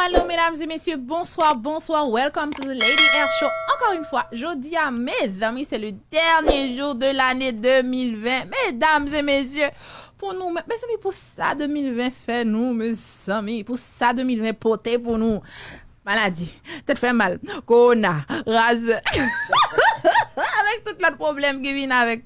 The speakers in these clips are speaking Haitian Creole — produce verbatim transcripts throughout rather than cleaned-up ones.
Alo, medam e mesye, bonswa, bonswa. Welcome to the Lady Air Show. Encore une fois, jodi a, mezanmi, c'est le dernier jour de l'année deux mille vingt. Medam e mesye, pou nou, mezanmi, pou sa deux mille vingt fè nou, mezanmi, pou sa deux mille vingt pote pou nou. Maladi, tèt fè mal, kowona, razè. Avèk tout lòt pwoblèm ki vin avèk.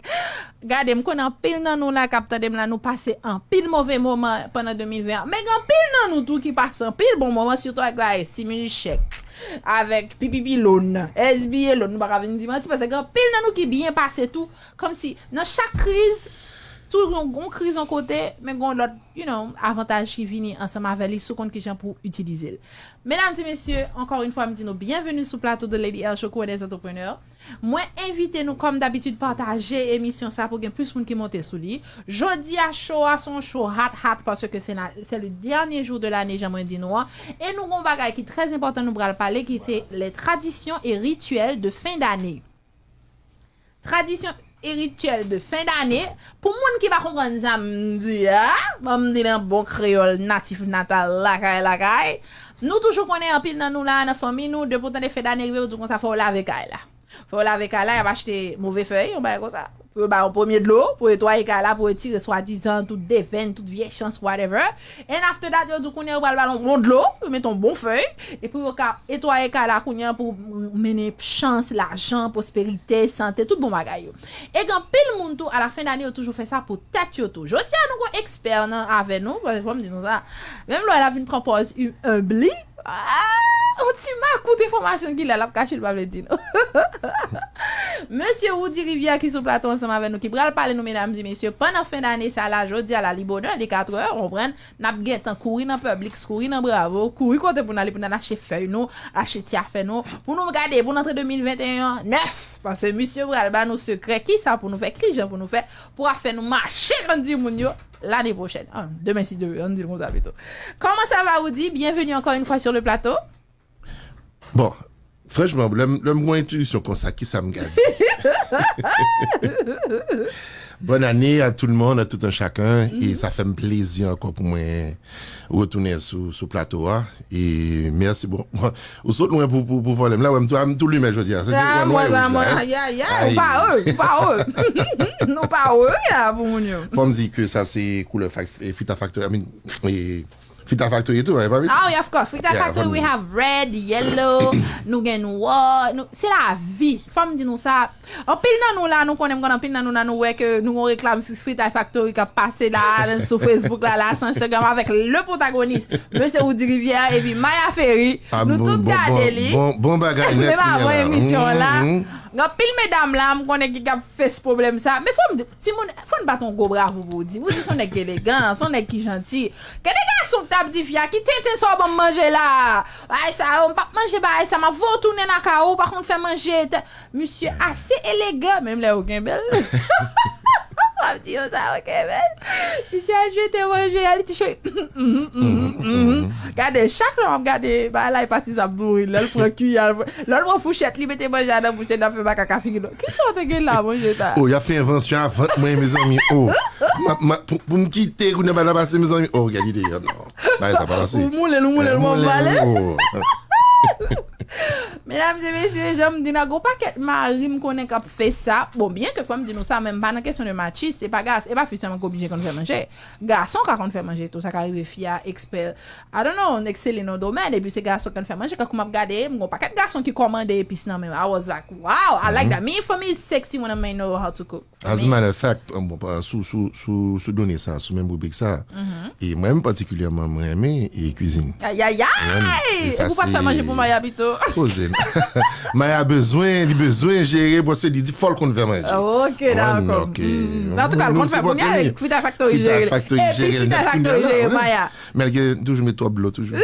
Gade, m konnen anpil nan nou la k ap tande m la, nou pase anpil move moman pandan deux mille vingt an. Men gen anpil nan nou tou ki pase anpil bon moman, sitou ak bagay stimulus check, avèk P P P loan, S B A loan, nou pa ka vin di manti, paske gen anpil nan nou ki byen pase tou, kòmsi nan chak kriz, tou yon, yon kriz yon kote, men gen yon lòt, you know, avantaj ki vini ansanm avè li, si w konn kijan pou w itilize l. Medam e mesye, encore une fois, m di nou byenveni sou plato de Lady Air Show, Courrier des Entrepreneurs. Mwen envite nou, kòm dabitid, pataje emisyon sa pou gen plis moun ki monte sou li. Jodi a, show a se yon show hot, hot, paske se la, c'est le dernier jour de l'année, jan mwen di nou an. E nou gon bagay ki trè enpòtan nou pral pale, ki se les traditions et rituels de fin d'année. Tradition et rituel de fin d'année. Pou moun ki pa konprann sa m di a, ban m di l an bon kreyòl natif natal lakay lakay. Nou toujou konnen anpil nan nou la nan fanmi nou, depi w tande fin d'année rive, yo di w konsa fò w lave kay la. Fò w lave kay la, y ap achte move fèy, yon bagay konsa. Pou yo ba w premye dlo, pou netwaye kay la, pou retire swadizan tout devèn, tout vye chans, whatever. And after that, yo di w kounye a yo pral ba l yon bon dlo, yo mete yon bon fèy, epi yo ka netwaye kay la kounye a pou mennen chans, lajan, pwosperite, sante, tout bon bagay yo. E gen anpil moun tou, alafen dane, yo toujou fè sa pou tèt yo tou. Jodi a, nou gon ekspè nan avè nou, paske fò m di nou sa, menm lè l ap vin pran pòz enb li, ah, yon ti makout enfòmasyon ki la, l ap kache, l pa vle di nou. Mesye Woody Rivière ki sou plato ansanm avè nou, ki pral pale nou, medam e mesye, pandan fen dane sa la, jodi a la, li bonè, li katrè, w konprann, n ap gentan kouri nan Publix, kouri nan Bravo, kouri kote pou n ale, pou n al achte fèy nou, achte ti afè nou, pou nou gade, pou n antre de mil venteyen an nèf, paske misye pral ba nou sekrè, kisa pou nou fè, kijan pou nou fè, pou afè nou mache, ann di moun yo, lane pwochèn. Ah, demen si Dye vle, ann di l konsa pito. Comment ça va, Woody? Bienvenue encore une fois sur le plateau. Bon, franchman, lè m, lè m gon entwisyon konsa, kisa m ka di? Bonne année à tout le monde, à tout un chacun. E sa fè m plezi ankò pou mwen retounen sou, sou plato a. E mèsi, bon, bon, ou sot lwen pou, pou, pou vòlè m la, wè m tou, m tou limen jodi a. Se di, ah, mwen, mwen, mwen, ayayay, ou pa heureux, ou pa heureux. Nou pa heureux la pou moun yo. Fò m di ke sa se koulè Fita Factory, I mean, e, Fita Factory tou, e pa vit? Oh, yeah, of course. Fita Factory, we have red, yellow, nou gen nwa, nou, se lavi. Fò m di nou sa, anpil nan nou la, nou konnen m konnen anpil nan nou la, nou wè ke nou gon reklam Fita Factory k ap pase la, sou Facebook la, la, sou Instagram, avèk le protagonist, Mesye Woody Rivière, epi Maya Ferry, nou tout gade li. Bon, bon bagay nèt. Menm avan emisyon la, gen anpil medam la, m konnen ki, k ap fes pwoblèm sa. Men fò m di, timoun, fò n bat yon gwo bravo pou Woody. Woody se yon nèg ki elegan, se yon nèg ki janti. Gen de gason k t ap di fi a, ki tenten sa w ban m manje la? Bagay sa yo, m p ap manje bagay sa, m ap voye w tounen lakay ou, ou pa konn fè manje. Misye ase elegan, menm lè yo kenbe l. W ap di yo sa, yo kenbe l. Misye al jete manje a, li ti cheri. Gade, chak lè w ap gade, bagay la, e pati sa ap mouri. Lè l pran kiyè, lè l pran fouchèt, li mete manje a nan bouch li, l ap fè makak ak figi l. Kisa w te gen la, manje sa? Oh, y ap fè envansyon a vant mwen, mezanmi. Oh, m ap, m ap, pou, pou m kite kounye a bagay la pase, mezanmi. Oh, gade deyò, non. Bagay sa pa pase. Ou moule l, ou moule l, mwen pale. Medam e mesye, jan m di n, gon pakèt mari m konnen k ap fè sa. Bon, byen ke fò m di nou sa, men m pa nan kesyon de machisme, se pa gas, e pa fi sèlman ki oblije konn fè manje. Gason ka konn fè manje tou, sa ka rive fi a ekspè, I don't know, eksele nan domèn, epi se gason k konn fè manje. Kankou m ap gade, m gon pakèt gason ki kòmande epis nan men m. I was like, wow, I like that. Me, for me, it's sexy when a man know how to cook. As a matter of fact, um, bon, pa- sou, sou, sou, sou done sa, sou menm ribrik sa, e mwen menm patikilyèman, mwen renmen e kwizin. Ayayay! Mwen renmen. E sa, epi w pa fè manje pou Maya pito? Poze. Maya bezwen, li bezwen jere, paske li di fò l konn fè manje. Ok, dakò. Antouka, l konn fè kounye a, Fita Factory jere. Epi Fita Factory jere Maya. Men l gen toujou met twòp dlo toujou.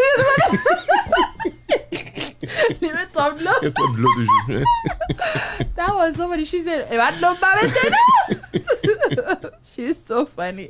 Li met twòp dlo. Met twòp dlo toujou. That was so funny. She said, "E pa dlo m pa mete non." She's so funny.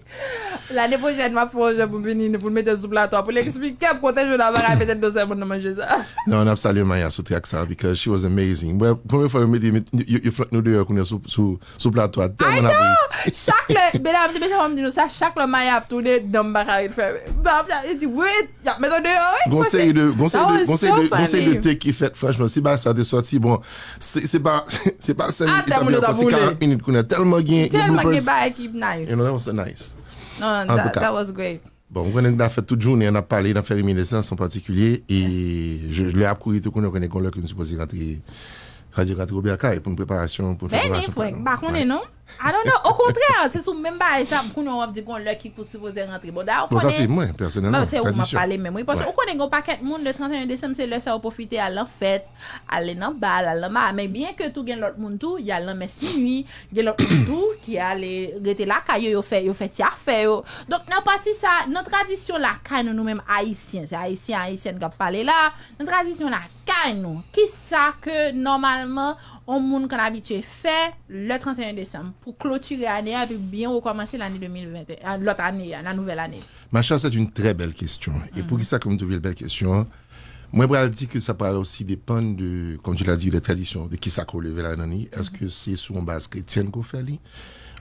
Lane pwochèn, m ap fè yon jan pou m vini, pou n mete l sou plato a, pou l eksplike m kote Juna pa ka mete do sèl moun nan manje sa. Non, n ap salye Maya sou track sa, because she was amazing. Mwen, premye fwa yo mete, yo, yo, yo flank nou deyò kounye a sou, sou, sou plato a, tèlman n ap ri. Chak lè, medam, mesye, fò m di nou sa, chak lè Maya ap tounen, dan m pa ka ret fèmen. Li di, wi, y ap mete w deyò, wi. Gon seri de, gon seri de, gon seri de, gon seri de take ki fèt, franchman, si bagay sa te sòti, bon, se, se pa, se pa senk minit, se karant minit kounye a, tèlman gen, gen bloopers. Tèlman gen bagay ki nice. You know, that was so nice. Non, that, that was great. Bon, m konnen n ap fè tout jounen, n ap pale, n ap fè reminisans an patikilye, e lè ap kouri tou konnen, konnen gon lè ke m sipoze rantre Radyo Katreven Bèkay pou n preparasyon, pou n fè preparasyon. Beni, frè, m pa konnen non. I don't know. Okontrè, se sou menm bagay sa, kounye w ap di gon lè ki pou sipoze rantre. Bon, dayè, ou konnen. Bon, sa se mwen, pèsonèlman. Mwen, se ou m ap pale menm, wi. Paske ou konnen gon pakèt moun, le trannteyen desanm, se lè sa yo pwofite al nan fèt, ale nan bal, al nan ba. Men byen ke tou gen lòt moun tou, y al nan mès minui, gen lòt moun tou ki ale rete lakay yo, yo fè, yo fè ti afè yo. Donk, nan pati sa, nan tradisyon lakay nou, nou menm Ayisyen, se Ayisyen, Ayisyèn k ap pale la, nan tradisyon lakay nou, kisa ke nòmalman yon moun konn abitye fè lè trannteyen desanm pou klotire ane a epi byen rekòmanse lane de mil venteyen, lòt ane a, la nouvèl ane? Ma chère, c'est une très belle question. E poukisa ke m twouve l bèl kesyon an? Mwen pral di ke sa pral osi depann de, comme tu l'as dit, de tradisyon, de kisa ke w leve ladan li. Èske se sou yon baz kretyèn ke w fè li?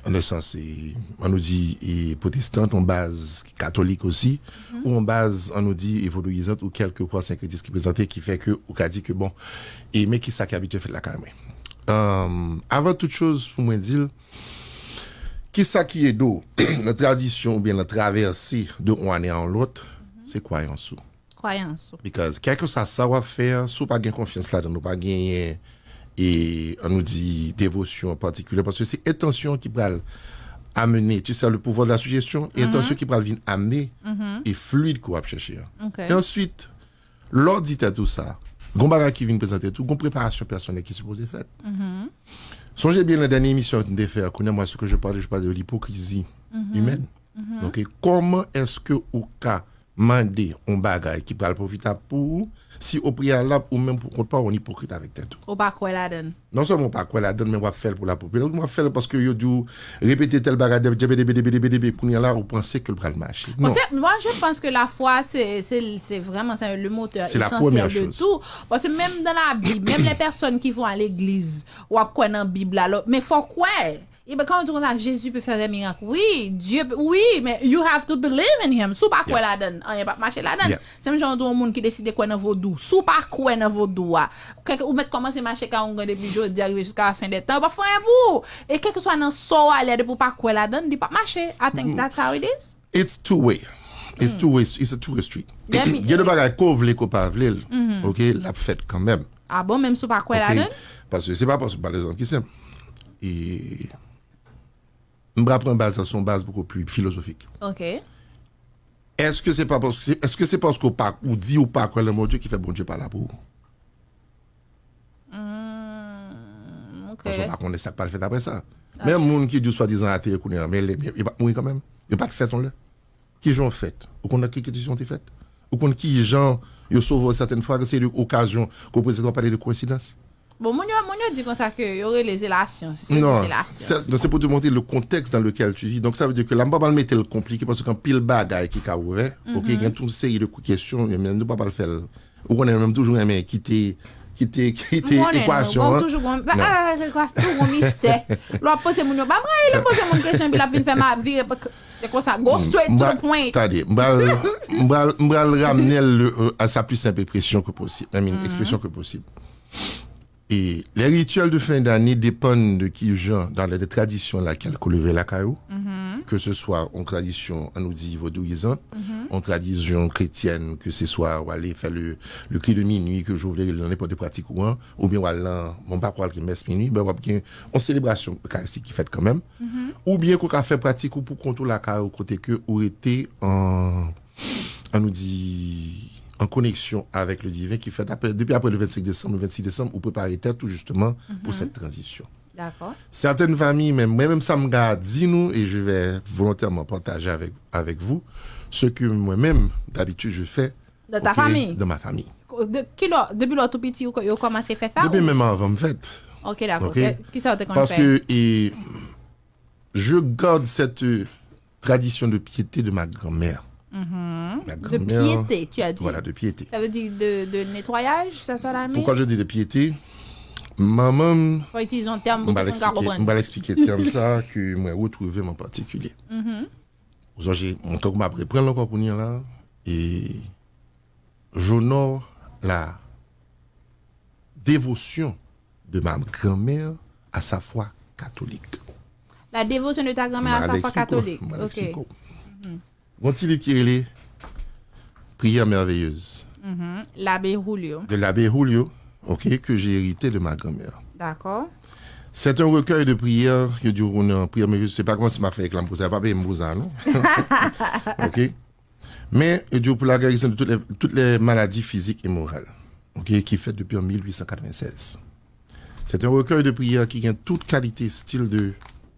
An le sans, e, ann nou di, e, pwotestan, yon baz katolik osi, ou yon baz, ann nou di, e, vodouyizant, ou kèlkeswa senkretis ki prezante, ki fè ke ou ka di ke, bon, e, men kisa ki abitye fèt lakay mwen. Ann, avan tout choz, pou mwen di l, kisa ki ede w nan tradisyon oubyen nan travèse de yon ane a yon lòt, se kwayans ou. Kwayans ou. Because, kèlkeswa sa w ap fè a, si w pa gen konfyans ladan l, ou pa genyen, e, ann nou di, devosyon an patikilye, paske se entansyon ki pral amené, tu sais, le pouvoir de la suggestion, e entansyon ki pral vin amené, e fluid ke w ap chèche a. E answit, lè w di tèt ou sa, gon bagay ki vin prezante tou, gon preparasyon pèsonèl ki sipoze fèt. Sonje byen nan dènye emisyon nou te fè a, kounye a, moi, ce que je parle, je parle de l'hypocrisie humaine. Ok, kòman èske ou ka mande yon bagay ki pral pwofitab pou ou, si o preyalab ou menm pou kont pa w, ou ipokrit avèk tèt ou? Ou pa kwè ladan l. Non sèlman w pa kwè ladan l, men w ap fè l pou la popilarite. W ap fè l paske yo di w repete tèl bagay, debe, debe, debe, debe, debe, kounye a la, ou panse ke l pral mache. Non. Moi, je pense que la foi, c'est, c'est, c'est vraiment, c'est le moteur essentiel de tout. Parce que même dans la Bible, même les personnes qui vont à l'église, w ap kwè nan Bib la, lò, men fò w kwè. Ebyen, kan w di konsa, Jezi pe fè dè mirak. Wi, Dye, wi, men you have to believe in him. Si w pa kwè ladan l, anyen p ap mache ladan l. Se menm jan w di yon moun ki deside kwè nan vodou. Si w pa kwè nan vodou a, kèk, ou mèt kòmanse mache kawongan depi jodi a rive jiska lafen dè tan, yo p ap fè anyen pou ou. E kèlkeswa nan sa w ale a, depi w pa kwè ladan l, li p ap mache. I think that's how it is. It's two way. It's two way. It's a two way street. Gen de bagay ke w vle ke w pa vle l, ok, l ap fèt kanmenm. Ah bon, menm si w pa kwè ladan l? Paske se pa paske, pa egzanp ki senp. E m pral pran baz la, se yon baz bokou pli filozofik. Ok. Èske se pa paske, èske se paske w pa, ou di ou pa kwè nan Bondye ki fè Bondye pa la pou ou? Hmm, ok. Paske w pa konnen sa k pral fèt apre sa. Men moun ki di w swadizan ateye kounye a, men li, li, li p ap mouri kanmenm. Yo pa t fèt yon lè. Kijan w fèt? Ou konn nan ki kondisyon w te fèt? Ou konn kijan yo sove w sètèn fwa? Se de okazyon ke w prezante, w ap pale de koyensidans? Bon, moun yo, moun yo di konsa ke yo rele se lasyans. Yo di se lasyans. Non, se pou te montre le contexte dans lequel tu vis. Donk, sa vle di ke la, m pa pral mete l konplike, paske gen anpil bagay ki ka ouvè. Ok, gen tout yon seri de kesyon, men nou pa pral fè l. Ou konnen, menm toujou renmen kite, kite, kite ekwasyon an. Toujou gon, ah, ekwasyon, toujou gon mistè. Lè w ap poze moun yo, ba m rayi lè m poze moun kesyon, epi l ap vin fè m ap vire, e konsa, go straight to the point. Tande, m pral, m pral, m pral ramne l, euh, à sa plus simple expression que possible. I mean, expression que possible. E les rituels de fin d'année dépendent de ki jan, dans les traditions laquelle ke w leve lakay ou, ke se swa yon tradisyon, ann nou di, vodouyizan, yon tradisyon kretyèn, ke se swa w ale fè le, le cri de minuit, ke w vle rele nan nenpòt de pratik ou an, oubyen w al nan, bon, m pa kwè w al gen mès minui, men w ap gen yon selebrasyon okaristik ki fèt kanmenm, oubyen ke w ka fè pratik ou pou kont ou lakay ou kote ke ou rete an ann nou di, an koneksyon avèk le diven ki fèt apre, depi apre le vennsenk desanm, le vennsis desanm, ou prepare tèt ou jisteman pou cette transition. Dakò. Certaines familles, men mwen menm sa m ka di nou, et je vais volontairement partager avec, avec vous, ce que moi-même, d'habitude, je fais dans ta famille, dans ma famille. Depi lè, depi lè w tou piti, yo kòmanse fè sa? Depi menm anvan m fèt. Ok, dakò. Kisa w te konn fè? Paske, e, Je garde cette euh, tradition de piété de ma grand-mère. Ma De grand-mère. Piété, tu as dit. Voilà, de piété. Ça veut dire de, de nettoyage, ça sera la main? Pourquoi je dis de piété? Manman m, Faut utiliser un terme m beaucoup va plus l'expliquer, m comprendre. Va l'expliquer term sa ke mwen retwouve m an patikilye. Ou sonje, mwen tankou m ap reprann ankò kounye a la, e j'honore la dévotion de ma grand-mère à sa foi catholique. La dévotion de ta grand-mère à sa foi catholique. M va Ok. Eksplike w. Gon ti liv ki rele Prière merveilleuse L'abbé Julio. de l'abbé Julio, ok, que j'ai hérité de ma grand-mère. D'accord. C'est un recueil de prières, yo di w nan Prière merveilleuse, se pa kòmanse m ap fè reklam pou sa, pa peye m pou sa non. Ok. Men yo di w pour la guérison de toutes les, toutes les maladies physiques et morales, ok, ki fèt depi an mil uit san katrevennsèz. C'est un recueil de prières ki gen tout kalite stil de,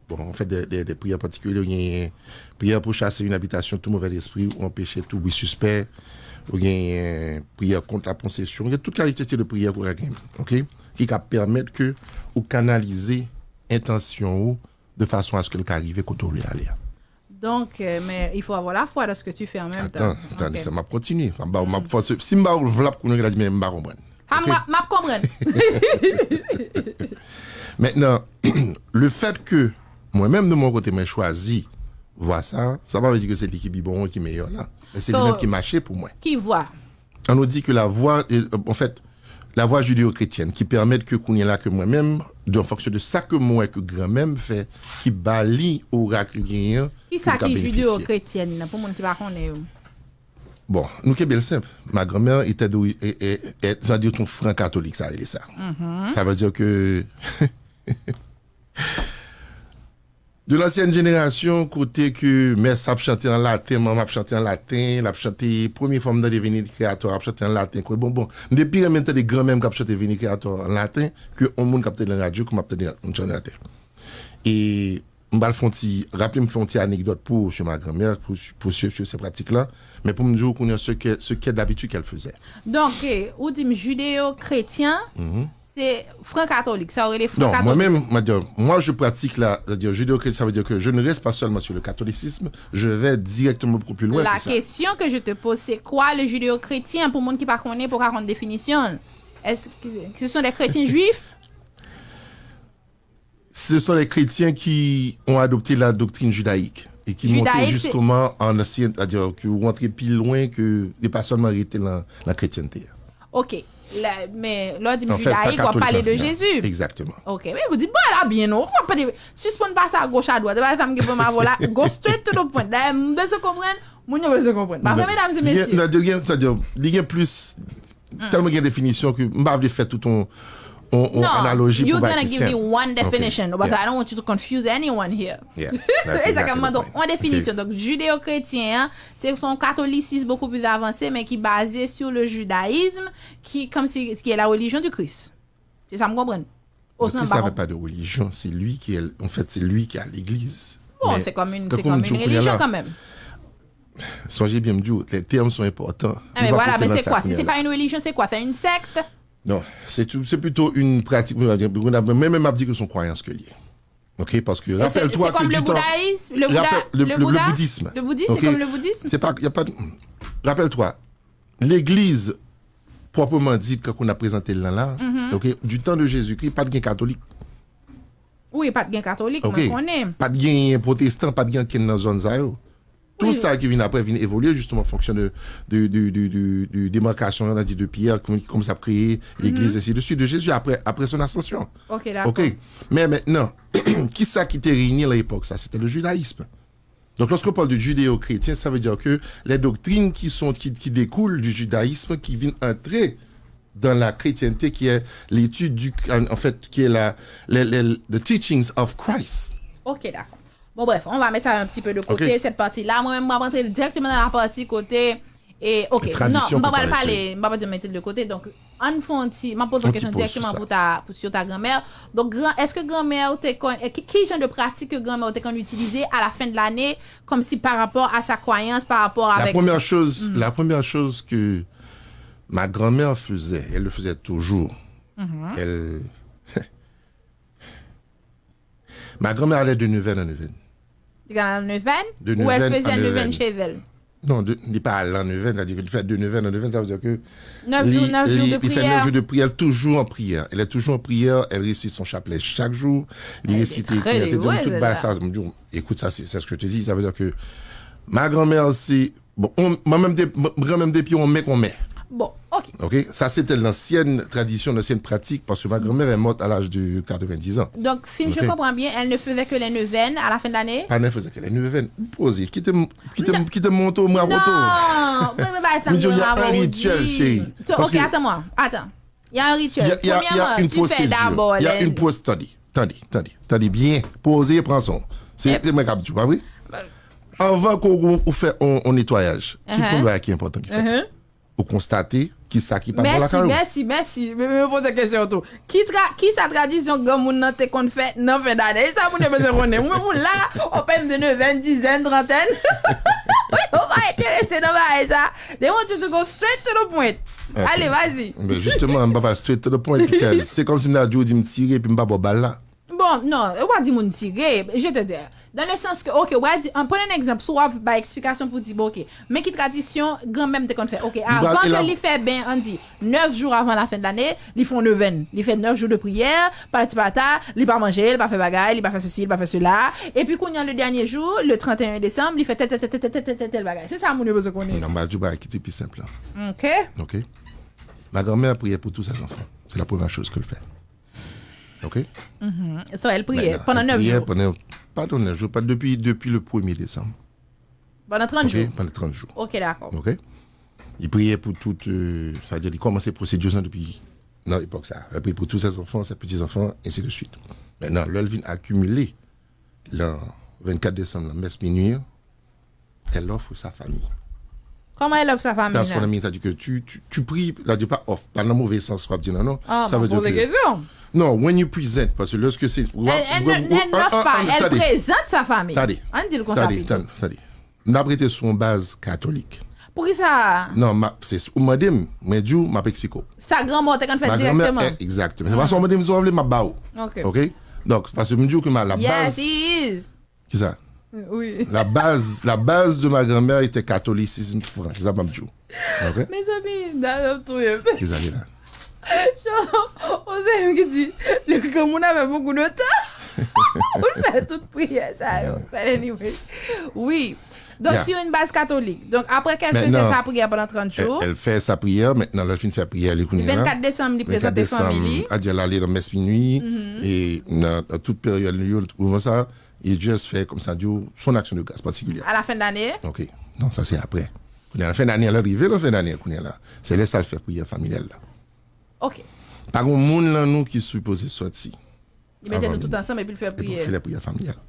bon, en fait, des, des, des prières particulières, ou gen prière pour chasser une habitation tout mauvais esprit ou empêcher tout bruit suspect, ou gen prière contre la possession, ou gen tout kalite stil de prière pou gen, ok, ki ka pèmèt ke ou kanalize entansyon ou de façon à ce que l ka rive kote w vle ale a. Donc, euh, mais il faut avoir la foi dans ce que tu fais en même temps. Attends, attends, Ok. Sa m ap kontinye. M ap ba w, m ap fòse. Si m ba w vlap kounye a, la di men m pa konprann. Ah, Ok? m ap- m ap konprann. Maintenant, le fait que mwen menm de mon kote mwen chwazi vwa sa, sa pa vle di ke se li ki pi bon ki meyè la. Men se li So- menm ki mache pou mwen. Ki vwa? On nous dit que la voie, euh, en fait, la voie judéo-chrétienne qui permet que kounye la ke mwen menm, de, en fonction de sa ke mwen wè ke granmè m fè, ki ba li orak li genyen an, Ki sa ke m ka ki benefisyè. Judéo-chrétienne nan, pou moun ki pa konnen yo? Bon, nou kenbe l senp. Ma grand-mère était de, est, est, est, ça veut dire ton franc catholique, ça, ça veut dire que de l'ancienne génération, kote ke mès ap chante an laten, manman ap chante an laten, l ap chante premye fwa m tande Veni Creator ap chante an laten. Bon, bon, m te pi renmen tande granmè m k ap chante Veni Creator an laten ke yon moun k ap tande nan radyo kòm ap tande moun chante an laten. E m pral fè yon ti, raple m fè yon ti anekdòt pou, sur ma grand-mère, pour, pour sur, sur ces pratiques-là. Men pou m di w kounye a ce que, ce qu'elle d'habitude qu'elle faisait. Donk, eh, ou di m judéo-chrétien, se fran katolik, sa yo rele fran Non, moi katolik. même, moi, je pratique la, c'est-à-dire judéo-chrétien, ça veut dire que je ne reste pas seulement sur le catholicisme, je vais directement beaucoup plus loin La que ça. Question que je te pose, c'est quoi le judéo-chrétien, pou moun ki pa konnen, pou ka konn definisyon? Est-ce que ce sont des chrétiens juifs? Ce sont les chrétiens qui ont adopté la doctrine judaïque et qui montaient Judaïque, c'est- justement en ancien, c'est-à-dire qui ont entré plus loin que de pas seulement rester dans la chrétienté. Ok. La, men lè w di m En fait, judayik, pas w ap pale de catholique, Jezi. Exactement. Ok, men ou di, bon, la byen, non, w ap pale, sispann pase a goch a dwat, e pa sa m gen pou m avè w la, go straight to the point. Dayè, m bezwen konprann, moun yo bezwen konprann. Pa vre, medam e mesye? Gen, gen, c'est-à-dire, li gen plus, tèlman gen definisyon ke m pa vle fè tout on, on, on Non, analoji you're pou gonna bay give me Christian. one Ok. definition, but Yeah. I don't want you to confuse anyone here. Yeah, E sa k ap exactly mande the point. Yon definisyon. Ok. Donk, judéo-chrétien, se yon katolisism beaucoup plus avancé, men ki baze sur le judaïsme, ki, comme si, qui est la religion du Christ. Se sa m konprann. Le Osnon Christ pa n'avait pas de religion, c'est lui qui est, en fait, c'est lui qui a l'église. Bon, Men, c'est comme une, kan c'est kounye comme di une w kounye a religion la, quand même. Sonje byen m di w, les termes sont importants. Ah, mais Nou pa voilà, pote mais nan c'est sa quoi? Si kounye c'est a la. Pas une religion, c'est quoi? C'est une secte? Non, c'est tout- c'est plutôt une pratique. Mwen menm m ap di ke se yon kwayans ke l ye. Ok, parce que Et c'est rappelle-toi c'est que comme du le temps, bouddhisme. Le Bouddha, rappelle- le, le le- le Bouddha, bouddhisme. Le bouddhisme, Ok. C'est comme le bouddhisme. C'est pas, y a pas de, rappelle-toi, l'église proprement dite, kan nou prezante l la, Mhm. ok, du temps de Jésus-Christ, pa t gen katolik. Oui, pa t gen katolik, Ok. Mwen konnen. Pa t gen protestan, pa t gen ankenn nan zòn sa yo. Tout Oui. Sa ki vin apre vin evolye justement en fonction de, de, de, de, de, de démarcation, on a dit de Pierre, comment, comment ça a créé l'église, ainsi de suite, de Jésus après, après son ascension. Ok, d'accord. Ok. Mais maintenant, qui ça qui était réuni à l'époque, ça? C'était le judaïsme. Donc, lorsqu'on parle de judéo-chrétien, ça veut dire que les doctrines qui sont, qui, qui découlent du judaïsme, qui viennent entrer dans la chrétienté, qui est l'étude du, en, en fait, qui est la, les, les, the teachings of Christ. Ok, d'accord. Bon, bref, on va mettre ça un petit peu de côté, Ok. Cette partie-là. Mwen menm, mwen ap rantre directement dans la partie côté. E, ok, Tradisyon non, m pa pou pral pale pale, m pa pral mete l de côté. Donk, ann fè yon ti, m ap poze Yon yon ti kesyon poz sou direkteman sa. Pou ta, pou, sur ta grand-mère. Donk, gran, èske granmè w te konn, ki, ki jan de pratik ke granmè w te konn itilize à la fin de l'année, comme si par rapport à sa croyance, par rapport La avec... première chose, la première chose que ma grand-mère faisait, elle le faisait toujours. Elle, ma grand-mère allait de neuvaine en neuvaine. Egal à neuvaine, ou elle faisait neuvaine chez elle? Non, de, li pa al nan neuvaine, c'est-à-dire qu'il fait de neuvaine en neuvaine, ça veut dire que neuf jours, neuf jours de il fait neuf jours de prière, toujours en prière. Elle est toujours en prière, elle récite son chapelet chaque jour, il récite, il donne toute base, ça, écoute, ça, c'est ce que je te dis, ça veut dire que ma grand-mère, c'est Bon, mwen menm, granmè m depi yon men konmè. Bon, ok. Ok, ça c'était l'ancienne tradition, l'ancienne pratique, parce que ma grand-mère est morte à l'âge de quatre-vingt-dix ans. Donc, si je comprends bien, elle ne faisait que les neuvaines à la fin de l'année? Pas ne faisait que les neuvaines. Poze, kite m, kite m, kite m montre ou, mwen rakonte ou. Non, mwen pa sa. Il y a un rituel, chérie. Ok, attends-moi, attends. Il y a un rituel. Premièrement, tu fais d'abord les... Tande, tande, tande, tande byen. Poze, pran son. Se mwen k ap di w, pa vre? Anvan ke ou, ou fè yon netwayaj, ki pwen bagay ki enpòtan ki fèt? Ou konstate ki sa ki pa bon lakay ou. Mèsi, mèsi, mèsi. Men mwen poze kesyon tou. Ki tra, ki sa tradisyon granmoun nan te konn fè nan fen dane? E sa moun yo bezwen konnen. Mwen moun la, on pèm de neuvaine, dizaine, trentaine. Ou pa enterese nan bagay sa. They want you to go straight to the point. Ale, vas-y. Ben justement, m pa pral straight to the point because se kòmsi m ta di w di m tire epi m pa ba w bal la. Bon, non, ou pa di moun tire, je te di, dans le sens que, ok, ou pa di, an, pran yon egzanp, si w ap bay eksplikasyon pou di, bon, ok, men ki tradisyon granmè m te konn fè. Ok, avan ke li fè ben, ann di, nèf jou avan la fen de lane, li fè yon neuvaine, li fè nèf jou de priyè, patati patata, li pa manje, li pa fè bagay, li pa fè sesi, li pa fè sela, epi kounye a, le dènye jou, le trente et un décembre, li fè tèl, tèl, tèl, tèl, tèl, tèl, tèl bagay. Se sa moun yo bezwen konnen. Non, m pral di w bagay ki te pi senp lan. Ok. Ma grand-mère priait pour tous ses enfants. C'est la première chose qu'elle fait. Ok? So, elle priait pendant neuf jours. Pendant, pas dans neuf jours, pas depuis, depuis le premier décembre. Pendant trente jours. Pendant trente jours. Ok, d'accord. Ok? Il priait pour tout, euh, c'est-à-dire, il commençait procédure ça depuis, dans l'époque ça. Il priait pour tous ses enfants, ses petits-enfants, ainsi de suite. Maintenant, lè l vin akimile, le vingt-quatre décembre, la messe minuit, elle offre sa famille. Comment elle offre sa famille? That's what I mean, c'est-à-dire que tu, tu, tu pries, c'est-à-dire pas offre, pas dans le mauvais sens, je dis non, non. Ah, ça veut dire que... Non, when you present, parce que lorsque c'est... Elle, elle, elle n'offre pas, elle présente sa famille. Ann di l konsa pito. N ap rete sou yon baz katolik. Poukisa? Non, se ou mande m, mwen di w, m ap eksplike w. Sa granmè w te konn fè direkteman. Egzakteman. Se pa sa w mande m, si w vle, m ap ba w. Ok? Donk, paske m di w ke la baz... Yes, he is. Kisa? Wi. La base, la base de ma grand-mère était catholicisme franc. Se sa m ap di w. Ok? Mezanmi, dam nan ap touye m. Kisa ki la? Jan, on se m ki di, le granmoun avè beaucoup de temps. Ou fè tout priyè sa yo. But anyway. Wi. Donc, sur une base catholique. Donc, après qu'elle faisait sa prière pendant trente jours. Elle fait sa prière, maintenant, lè l fin fè priyè li kounye a. Vennkat desanm, li prezante fanmi li. Adye, l ale nan mès minui, e nan, nan tout peryòd li yo, l twouve sa, li just fè, kòm sa di w, son action de grâce particulière. À la fin de l'année. Ok. Non, sa se apre. Kounye a, fen dane an, lè l rive nan fen dane an, kounye a la, se lè sa l fè priyè familyal la. Ok. Pa gen moun nan nou ki sipoze sòti. Li mete nou tout ansanm epi l fè priyè. Epi l fè priyè familyal.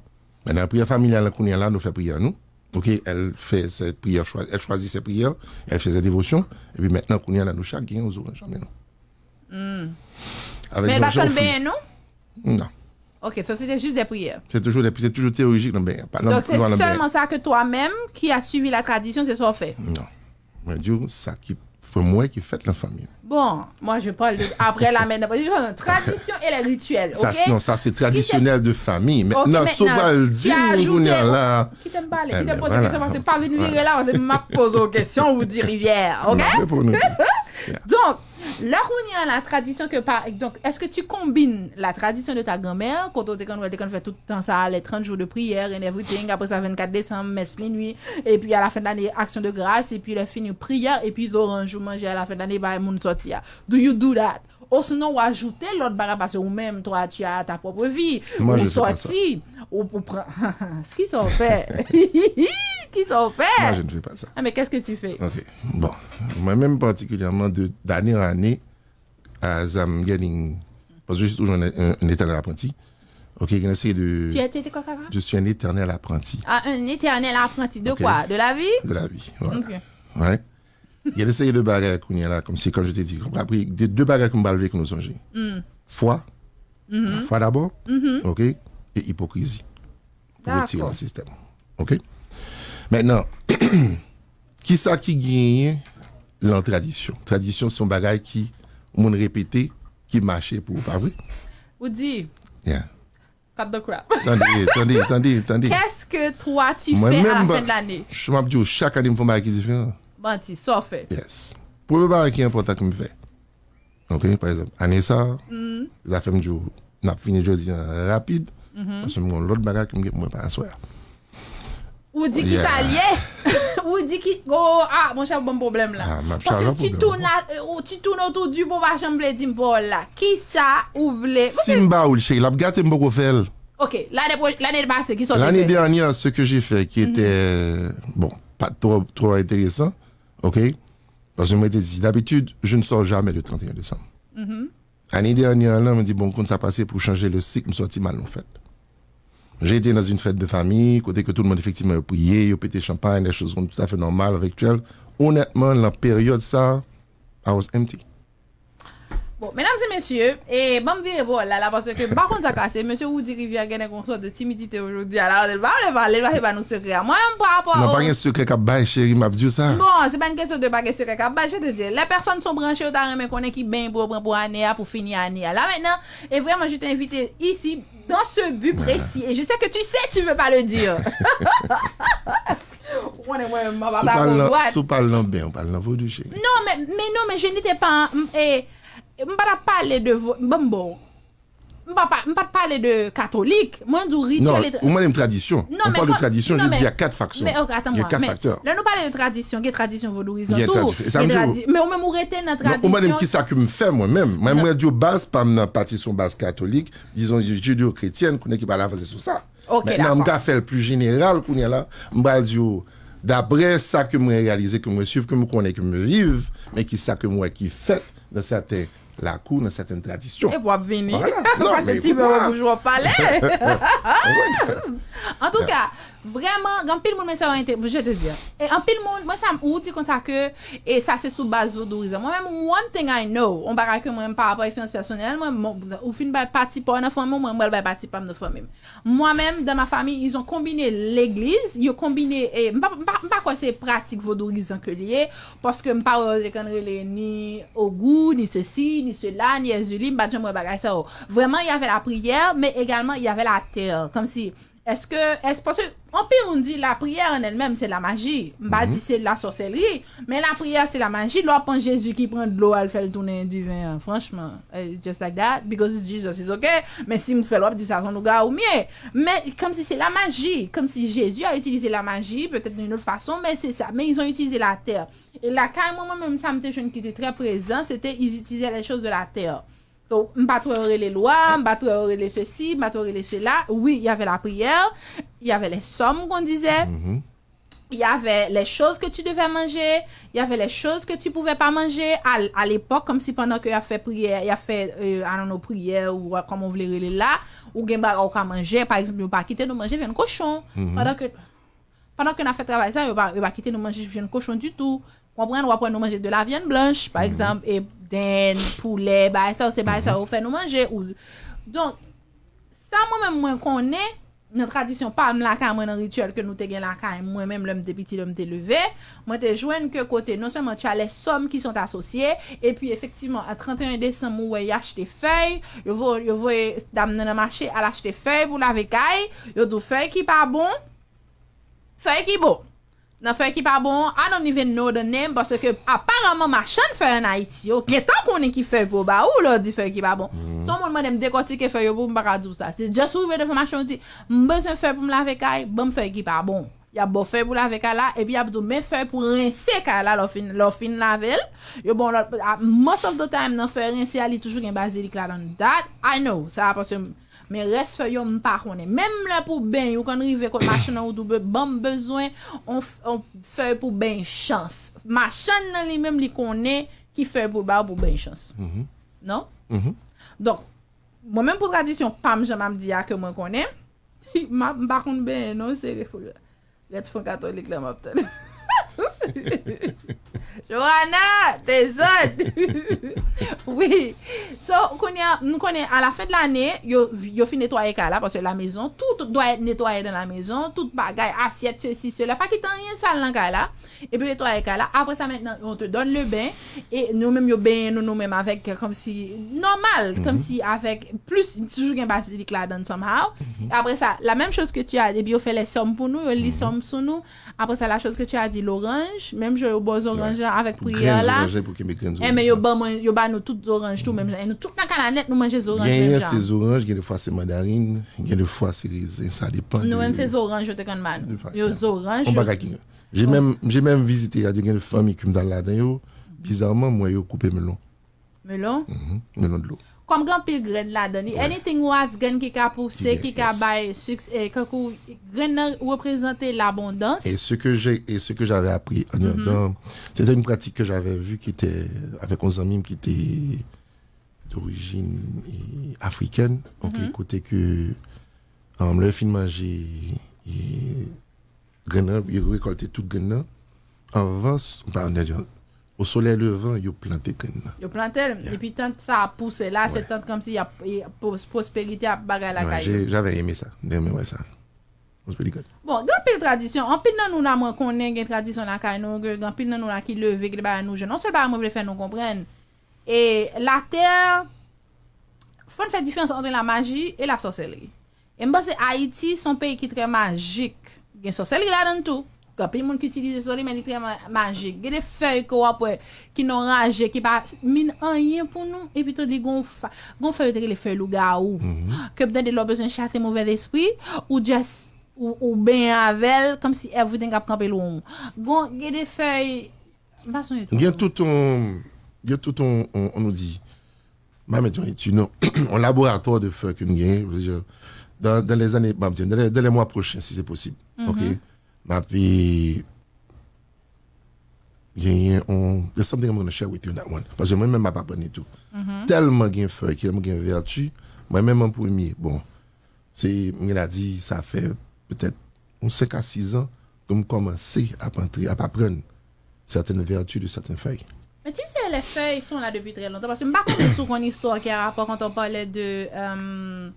Maintenant, priyè familyal la, kounye a la, nou fè priyè nou. Ok, elle fait ses prières, elle choisit ses prières, elle fait ses dévotions. Epi maintenant, kounye a la, nou chak gen yon zoranj nan men nou. Men l pa t konn benyen non? Non. Ok, so se te jis de priyè. Se toujou de, se toujou teolojik nan benyen. Donk se sèlman sa ke twa menm ki a suivi la tradisyon, se sa w fè? Non. Mwen di w sa ki, fè mwen ki fèt nan fanmi. Bon, moi je parle de après la mè nan tradisyon e le rityèl, ok? Non, sa se tradisyonèl de fanmi. Mentnan, si w pral di m kounye a la. Kite m pale, kite m poze kesyon paske pa vin vire la paske m ap poze w kesyon ou di rivyè, ok? Donk, Lè kounye a la tradisyon ke pa, donk, èske tu combines la tradition de ta grand-mère, kote w te konn wè l te konn fè tout tan sa a, les trente jours de prière and everything, apre sa vennkat desanm, mès minui, epi a la fen de lane, aksyon de gras, epi lè fini priyè, epi zoranj ou manje a la fen de lane bay moun sòti a. Do you do that? Osinon w ajoute lòt bagay paske ou menm, toi, tu as ta propre vie, ou sòti, ou, ou pran, kisa w fè? Kisa w fè? Moi, je ne fais pas ça. Ah, mais qu'est-ce que tu fais? Ok. Bon, mwen menm patikilyèman, de, d'année en année, as I'm getting, parce que je suis toujours un, un, un éternel apprenti. Ok, il essaie de... Tu as été quoi, kaka? Je suis un éternel apprenti. Ah, un éternel apprenti de quoi? De la vie? De la vie, voilà. Ok. Ouais. Il essaie de bagay kounye a la, comme c'est quand je te dis, après, de, de bagay ke m pral vle ke nou sonje. Fwa, la fwa dabò, ok, e ipokrizi. Pou retire nan sistèm. Ok? Mentnan, kisa ki genyen lan tradisyon? Tradisyon se yon bagay ki moun repete, ki mache pou ou, pa vre? Ou di, Yeah. Cut the crap. Tande, tande, tande, tande. Qu'est-ce que toi tu fais à la fin de l'année? M ap di w, chak ane m fè yon bagay ki diferan. Manti, sa w fè? Yes. Premye bagay ki enpòtan ke m fè. Ok, pa egzanp, ane sa, zafè m di w, n ap fini jodi an rapid. Paske m gen yon lòt bagay ke m gen pou mwen pa aswè a. Ou di ki sa l ye? Ou di ki, oh, ah, monchè, ou ban m pwoblèm la. Ah, m ap Paske chale ti pwoblèm. Toun la, euh, ou ti Toun ou tou di pou pa janm vle di m pawòl la. Kisa ou vle? Si m ba ou l, cheri, l ap gate m, poko fè l. Ok, lane pro- lane pase, kisa w te L'année fè? Dernière, ce que j'ai fait, qui était, bon, pas trop, trop intéressant, ok? Parce que moi, je dis, d'habitude, je ne sors jamais le trente et un décembre. Ane dènyè an, mwen di, bon, konn sa pase pou chanje le sik, m sòti m al nan fèt. J'ai été dans une fête de famille, kote ke tout le monde, effectivement, yo priye, yo pete champagne, des choses tout à fait normales, virtuelles. Honnêtement, nan peryòd sa, I was empty. Bon, medam e mesye, e ban m vire bò la, la, paske m pa konn sa k pase, mesye Woody Rivière gen yon sòt de timidite jodi a la, l pa vle pale, l pa vle ba nou sekrè a. Mwen menm, pa rapò Non, pa gen sekrè k ap bay, cheri, m ap di w sa. Bon, se pa yon kesyon de pa gen sekrè k ap bay, je te di. Les personnes sont branchées, yo ta renmen konnen ki beny pou yo pran pou ane a, pou fini ane a. Là maintenant, et vraiment, je t'ai invité ici dans ce but précis. Et je sais que tu sais, tu veux pas le dire. Ou konnen mwen, mwen pa Si w ta pral bon nan, dwat. Si w pral nan ben, w pral nan vodou, cheri. Non, men, men non, men je n'étais pas, m, e, m pa t ap pale de, vo- bon, bon. M pa, pa- m pa t pale de katolik. Mwen di w Non, rituel et ou mande m tradisyon. Non, On men parle de kon- tradisyon, non, je dis, il y a men- quatre factions. Men, ok, attends Il y a moi, quatre men facteurs. Lè nou pale de tradisyon, gen tradisyon vodouyizan Gen tou. tradisyon. E sa m Gen di w. tradi- Men ou menm ou rete nan Non, ou mande m tradisyon. Kisa ke m fè mwen menm. Mwen, Non. Mwen di w baz pa m nan pati se yon baz katolik, dizon jidyo-kretyèn, konnen ki pale avanse sou sa. Ok, Mentnan, m dakò. ka fè l pli jeneral kounye a la. M pral di w, daprè sa ke mwen reyalize, ke mwen swiv, ke mwen konnen, ke mwen viv, men ki sa ke mwen wè ki fèt nan sèten lakou, nan sèten tradisyon. E pou ap vini. Voilà. Non, Pase men ti écoute bebe moi. pou jwe w ap pale. An tou ka, vrèman, gen anpil moun, men sa yo ente- je te di. E anpil moun, mwen sa, ou di konsa ke, e sa se sou baz vodouyizan. Mwen menm, one thing I know, on bagay ke mwen menm pa rapò eksperyans pèsonèl, mwen, mwen, ou fin bay pati pa w nan fanmi w, mwen, mwen pral bay pati pa m nan fanmi m. Mwen menm, dans ma famille, ils ont combiné l'église, yo konbine, e, m pa, m pa, m pa kwè se pratik vodouyizan ke li ye, paske m pa wè yo te konn rele ni ogou, ni ceci, ni cela, ni Èzili, m pa t janm wè bagay sa yo. Vraiment, il y avait la prière, mais également, il y avait la terre. Comme si, est-ce que, est-ce, parce que anpil moun di la prière en elle-même, c'est la magie. M pa di se la sorcellerie, men la prière, c'est la magie. Lè w pran Jezi ki pran dlo, al fè l tounen diven an. Franchman, it's just like that, because it's Jesus, it's okay. Men si m fè l, w ap di sa, se yon lougawou m ye. Men, comme si c'est la magie, comme si Jésus a utilisé la magie, peut-être d'une autre façon, mais c'est ça. Mais ils ont utilisé la terre. E lakay mwen, mwen menm, sa m te jwenn ki te très présent, c'était ils utilisaient les choses de la terre. So, m pa t wè yo rele lwa, m pa t wè yo rele ceci, m pa t wè yo rele cela. Oui, il y avait la prière, il y avait les sommes qu'on disait, il y avait les choses que tu devais manger, il y avait les choses que tu pouvais pas manger. À, à l'époque, comme si pandan ke y ap fè priyè, y ap fè, euh, I don't know, priyè ou, euh, kòman w vle rele l la, ou gen bagay ou ka manje. Pa egzanp, yo pa kite nou manje vyann kochon. Pandan ke Pandan ke n ap fè travay sa, yo pa, yo pa kite nou manje vyann kochon ditou. Konprann, w ap wè nou manje de la viande blanche, pa egzanp, e dend, poulè, bagay sa yo, se bagay sa yo fè nou manje. Ou, donk, sa mwen menm mwen konnen, nan tradisyon pa m lakay mwen, nan rityèl ke nou te gen lakay mwen menm, lè m te piti, lè m te leve, mwen te jwenn ke kote, non sèlman tu as les sommes qui sont associées, epi efektivman, an trant e en desanm, ou wè, y achte fèy, yo voye, yo voye dam nan nan mache al achte fèy pou lave kay, yo di w fèy ki pa bon, fèy ki bon. Nan fèy ki pa bon, I don't even know the name, paske aparaman machann fèy an Ayiti yo gentan konnen ki fèy pou yo ba ou lè yo di fèy ki pa bon. Si yon moun mande m dekòtike fèy yo pou m, m pa ka di w sa. Se just ou rive devan machann ou di, m bezwen fèy pou m lave kay, ban m fèy ki pa bon. Y ap ba w fèy pou lave kay la, epi y ap di w men fèy pou rense kay la lè w fin, lè w fin lave l. Yo ba w lòt, a, most of the time nan fèy rense a li toujou gen bazilik ladan. That I know. Sa paske Men rès fèy yo, m pa konnen. Menm lè pou beny, ou konn rive kot machann nan, ou di w be-, ban m bezwen on f-, on fèy pou beny chans. Machann nan li menm, li konnen ki fèy pou l ba w pou beny chans. Non? Donk, mwen menm pou tradisyon pa m, jan m ap di a ke mwen konnen, m ap, m pa konn benyen non, serye pou l. Rèt fon katolik la m ap tande. Joana, dezòd. Wi. So, kounye a, nou konnen, a la fen de lane, yo, yo fin netwaye kay la, paske la maison, tout doit être nettoyé dans la maison, tout bagay, assiette, ceci, cela, pa kite anyen sal nan kay la. Epi netwaye kay la. Après ça, maintenant, on te donne le bain. E nou menm, yo benyen nou, nou menm, avèk, kòmsi, nòmal, kòmsi avèk plis, toujou gen bazilik ladan, somehow. Après ça, la même chose que tu as, epi yo fè lè sòm pou nou, yo li sòm sou nou. Après ça, la chose que tu as dit, loranj, menm jan yo ba w zoranj lan avèk priyè la. Enben, yo ba mwen, yo ba nou tout zoranj tou, menm jan. E nou tout nan kay la nèt, nou manje zoranj menm jan. Gen de fwa se mandarin, gen de fwa se rezen, sa depann. Nou menm se zoranj yo te konn ba nou. Yo zoranj. Yon bagay ki J'ai même, j'ai même visité, y a gen fanmi ki m t al ladan yo, bizarman, m wè yo koupe melon. Melon? Mhm, melon dlo. Kòm gen anpil grenn ladan li, anything ou have grenn ki ka pouse, ki ka bay succès, kankou grenn nan reprezante labondans. Et ce que j'ai, et ce que j'avais appris en, dans, c'était une pratique que j'avais vue qui était avec un zanmi qui était d'origine eh, africaine, ok, kote ke um, lè yo fin manje eh, grenn nan, yo rekòlte tout grenn nan, anvan, o solèy levan, yo plante grenn nan. Yo plante l, epi tant sa ap pouse la, se tant kòmsi y ap, y ap pwos-, pwosperite ap bagay lakay yo. J'avais aimé ça, m te renmen wè sa. Pwosperite. Bon, gen anpil tradisyon, anpil nan nou la mwen konnen gen tradisyon lakay nou, gen anpil nan nou la ki leve, gen de bagay nou jwenn. Yon sèl bagay mwen vle fè nou konprann, e latè, fò n fè diferans ant la maji e la sòsèlri. E m panse Ayiti se yon peyi ki trè majik. Gen sòsèlri ladan l tou. Gen anpil moun ki itilize sòsèlri, men li trè ma-, majik. Gen de fèy ke w ap wè ki nan raje, ki pa min anyen pou nou, epi tou di gon fa-, gon fèy yo te rele fèy lougawou. Ke m tande lè w bezwen chase movèzespri, ou just, ou, ou benyen avè l, kòmsi everything ap kanpe lwen w. Gon, gen de fèy, m pa sonje tout. Gen tout yon, gen tout yon, yon, nou di, m pa met yon etid, non. Yon laboratwa de fèy ke nou genyen, je veux dire, dans, dans les années, m ap di, dans les, dans les mois prochains, si c'est possible. Ok? M ap, eh, genyen yon, there's something I'm gonna share with you on that one. Paske mwen menm m ap aprann li tou. Tèlman gen fèy, tèlman gen vèti, mwen menm an premye, bon, se, m gen la di, sa fè petèt yon senk a sis an ke m kòmanse ap antre, ap aprann certaines vertus de certaines feuilles. Mais tu sais, les feuilles sont là depuis très longtemps. Parce que m pa konnen si w konn istwa ki a rapò quand on parlait de, euh,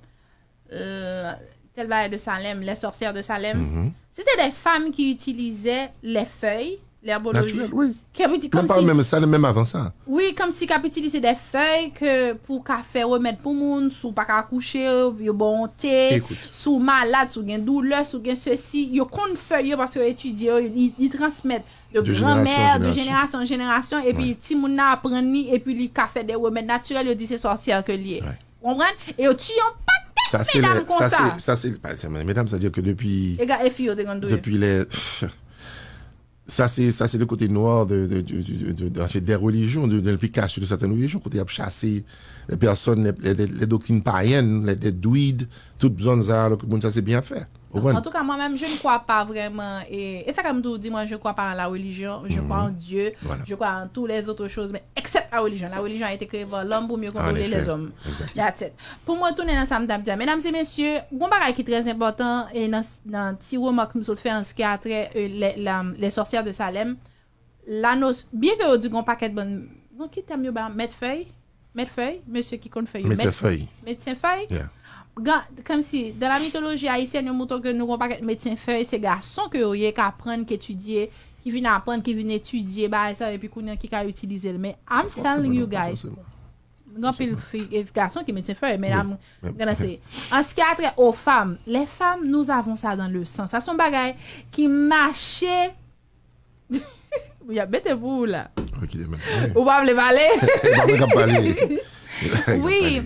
euh, tel bagay de Salem, les sorcières de Salem. C'était des femmes qui utilisaient les feuilles, l'herbologie. Naturel, oui. Ki ap di kòmsi, menm, menm sa, menm avan sa. Wi, kòmsi k ap itilize de fèy ke pou ka fè remèd pou moun, si w pa ka kouche, yo ba w yon te, si w malad, si w gen doulè, si w gen sesi, yo konn fèy yo paske yo etidye yo, li, li transmèt de granmè, de jenerasyon an jenerasyon, epi timoun nan aprann li, epi li ka fè de remèd natirèl, yo di se sòsyè ke l ye. Konprann? E yo tiye yon pakèt medam konsa. Sa se, sa se, medam, sa di ke depi, e gade fi yo te konn touye. Depi lè, sa se, sa se le kote nwa de, de, de, de, de, de, de, de relijyon, de, de lenplikasyon de sèten relijyon, kote y ap chase les personnes, les, les, les, les doctrines païennes, les, les druides, tout zòn sa, alò ke moun sa se byen ap fè. Ou konprann? En tout cas, moi-même, je ne crois pas vraiment, et, et ça, comme tout dit, moi, je crois pas en la religion, je crois en Dieu, je crois en toutes les autres choses, mais except la religion. La religion a été créée par l'homme pour mieux contrôler les hommes. That's it. Pou mwen tounen nan sa m t ap di a, medam e mesye, gon bagay ki trè enpòtan e nan, nan ti remak m sot fè an ce qui a trait, euh, les, la, les sorcières de Salem, la nos, byen ke yo di gon pakèt bann, non, ki tèm yo ba, mèt fèy, mèt fèy, mesye ki konn fèy yo, medsen fèy. Medsen fèy. Kòmsi, dans la mythologie haïtienne, yo montre ke nou gon pakèt medsen fèy, se gason ke yo ye, k aprann, k etidye, ki vin aprann, ki vin etidye bagay sa, epi kounye a ki ka itilize l. Men, I'm telling you guys, gen anpil fi, e gason ki medsen fèy, men I'm gonna say, en ce qui a trait aux femmes, les femmes, nous avons ça dans le sang. Sa se yon bagay ki mache. Y ap mete pou ou la. Ou pa vle pale? Wi,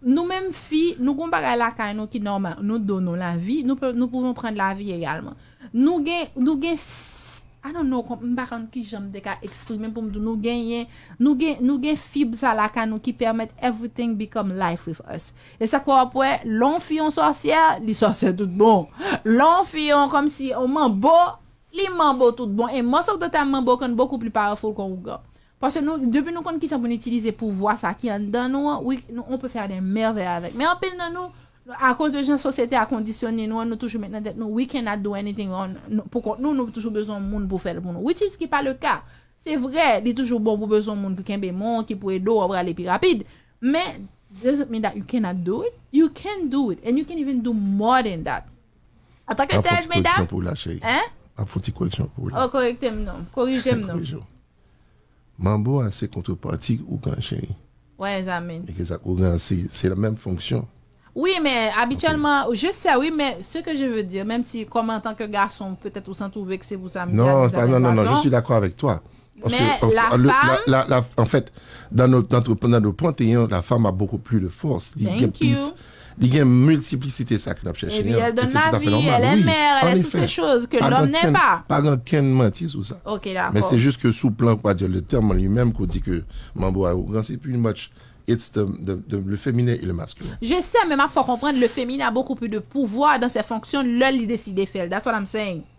nou menm fi, nou gon bagay lakay nou ki nòmal. Nou do nou lavi, nou pe, nous pouvons prendre la vie également. Nou gen, nou gen, s-, I don't know, m pa konn kijan m te ka eksprime pou m di w, nou genyen, nou gen, nou gen fib sa lakay nou ki pèmèt everything become life with us. E sa k fè w ap wè, lè yon fi yon sòsyè, li sòsyè tout bon. Lè yon fi yon kòmsi yon manbo, li manbo tout bon. And most of the time, manbo can beaucoup plus powerful qu'on ougan. Paske nou, depi nou konn kijan pou n itilize pouvwa sa ki anndan nou an, wi, nou, on peut faire des merveilles avec. Men anpil nan nou, akoz de jan sosyete a kondisyone nou an, nou toujou met nan tèt nou, we cannot do anything on, nou, pou kont nou, nou toujou bezwen moun pou fè l pou nou. Which is ki pa le ka. Se vre, li toujou bon pou bezwen moun ki kenbe men w, ki pou ede w, w ap rale pi rapid. Men, doesn't mean that you cannot do it. You can do it, and you can even do more than that. An tan ke Ap fè tèl, ti koreksyon medam, pou la, cheri. Hein? Ap fè ti koreksyon pou la. Oh, korekte m non. Korije m non. Koreksyon. Manbo a se kontreparti ougan, cheri. Ouais, Zamine. E ke sa, ougan, se se la menm fonksyon. Oui, mais habituellement, je sais, oui, mais ce que je veux dire, même si, comme en tant que garçon, peut-être ou sens trouver que c'est pour ça, Non, pas, non, non, non, je suis d'accord avec toi. Parce Mais que, en, la le- femme- la, la, la- en fait, dans notre, dans notre, dans notre panthéon, la femme a beaucoup plus de force. Il y a Thank plus, you. il y a une multiplicité de sacrifices. Et puis elle donne la vie, elle est mère, elle est toutes ces choses que l'homme n'est pas. Pas aucun menti sur ça. Ok, Mais d'accord. C'est juste que sous plan, on va dire le terme lui-même, qu'on dit que Manbo a ougan, c'est pretty much, it's the, the, the- le féminin et le masculin. Je sais, men m ap fè w konprann, le féminin a beaucoup plus de pouvoir dans ses fonctions lè li deside fè l. That's what I'm saying.